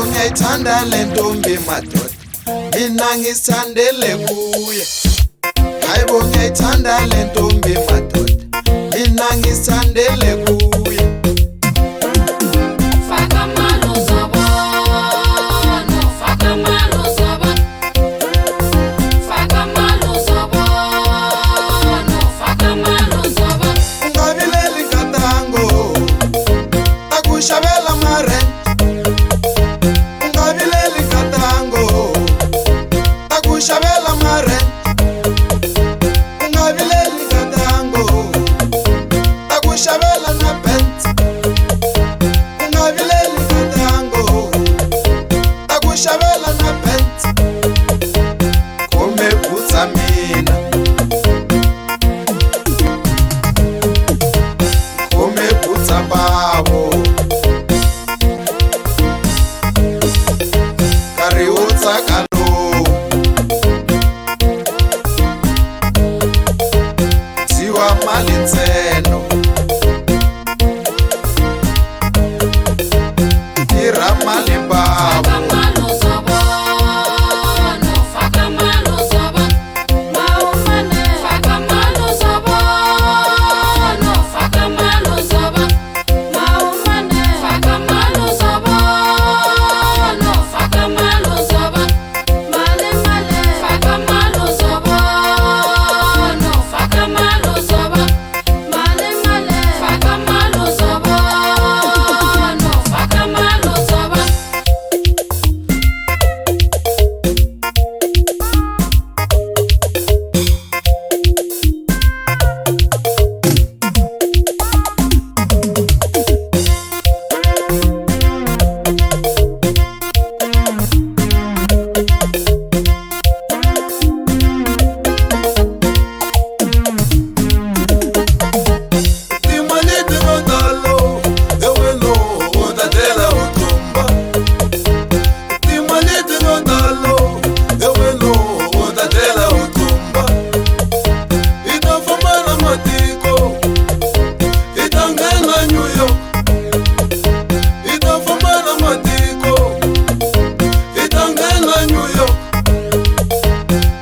Hayibo ngiyayithanda le ntombi madoda, mina ngisithandele kuye. Hayibo ngiyayithanda le ntombi madoda, mina ngisithandele kuye. Faka maluzabano, faka maluzabano, faka maluzabano, faka maluzabano. Ungavileli nkatango, takuxavela marent. Ungavileli nkatango, takuxavela marent. Ungavileli nkatango, takuxavela na Benz. Ungavileli nkatango, takuxavela na Benz. Khome butsa mina, khome butsa bavo. Nkarhi wo tsaka lowu, dyiwa mali ntsena, tirha mali bavo. Faka maluzabano, faka maluzabano, maumane. Faka maluzabano, faka maluzabano, maumane. Faka maluzabano, faka maluzabano, male male. Faka maluzabano, faka maluzabano, male male. Faka maluzabano, faka maluzabano. Timali to talo, eweno u ta tlhela u tlumba. Timali to talo, eweno u ta tlhela u tlumba. I ta famba na matiko, i ta nghena New York. I ta famba na matiko, i ta nghena New York.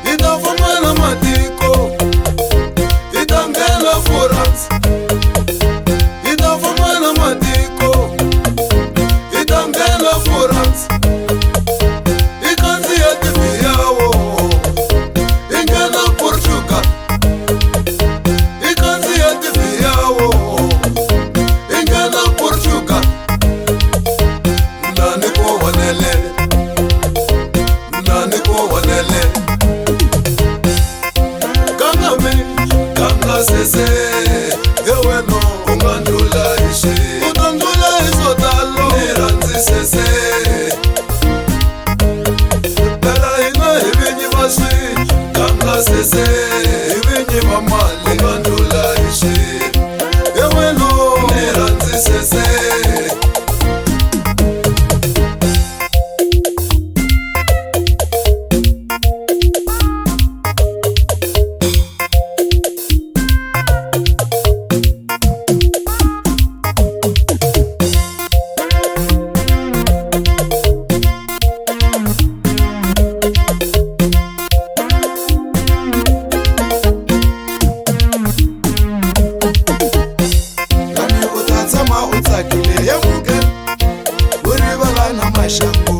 I ta famba na matiko, i ta nghena France. I ta famba na matiko, i ta nghena France. I khandziya tiviyawo, i nghena Portugal. I khandziya tiviyawo, i nghena Portugal. Na ni ku vonele, na ni ku vonele. Kangame, kanga sese, eweno u nga ndlula hi swi. U ta ndlula hi swo talo, ni rhandzi sese. Phela hina hi vinyi va swi, kanga sese, hi vinyi va mali, u nga ndlula hi swi. Eweno ni rhandzi sese. Kani u ta tshama u tsakile ya muke, u rivala na maxangu.